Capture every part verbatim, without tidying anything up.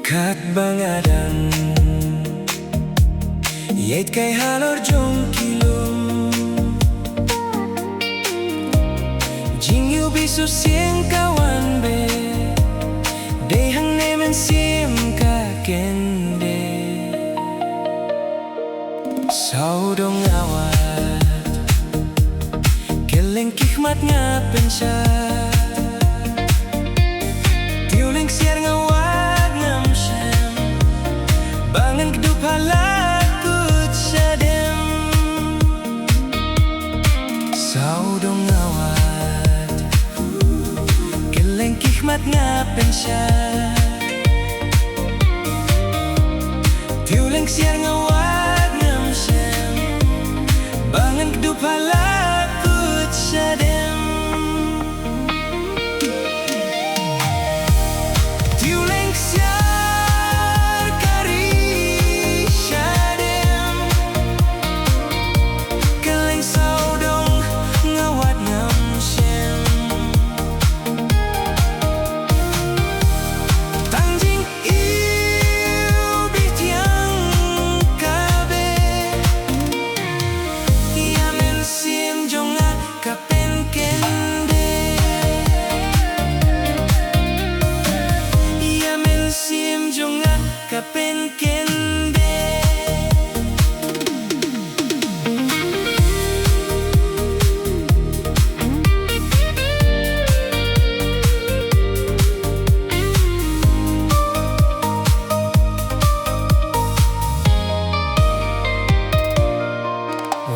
Katba nga dang ïaid kai halor jong ki lum, jingïohi shisien ka wan beit, dei hangne mynsiem ka kyndit. Sawdong nga wad, kylleng ki khmat nga pynshai. Tiuling siar nga wad ngam shem, ba ngan kdup ha la kut shadem. Sawdong nga wad, kylleng ki khmat nga pynshai. Tiuling siar nga wad ngam shem, ba ngan kdup ha la kut shadem. Tiuling siar ka ri shadem. Kylleng sawdong nga wad ngam shem. Tang jingïohi tiang ka beit, ïa mynsiem jong nga ka pynkyndit. Ïa mynsiem jong nga ka pynkyndit.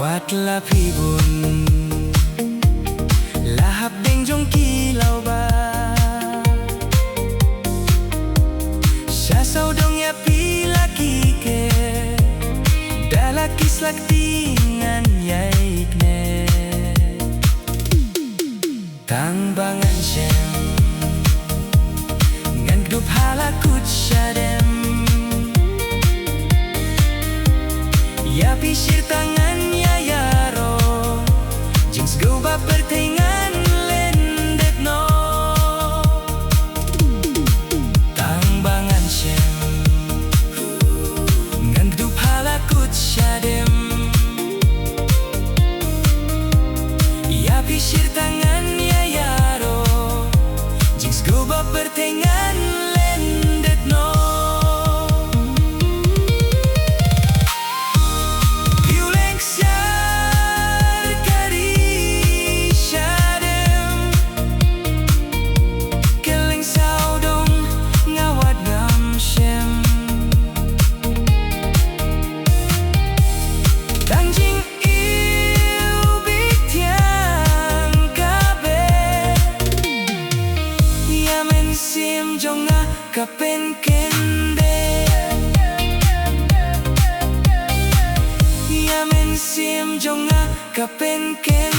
Wat la phi bun, la hapdeng jong ki lawbah. Sha sawdong ïa phi la ki khet, da la ki slak ti ngan ïai knet. Tang ba ngan shem, ngan kdup ha la kut shadem. Ïa phi shirta ngan ïa ïaroh, jingsngew ba pyrthei ngan lyndet noh. Tang ba ngan shem, ngan kdup ha la kut shadem. Ïa phi shirta ngan ïa ïaroh, jingsngew ba pyrthei ngan lyndet noh. Tiuling siar ka ri shadem. Kylleng sawdong nga wad ngam shem. Tang jingïohi tiang ka beit, ïa mynsiem jong nga ka pynkyndit. Ïa mynsiem jong nga ka pynkyndit.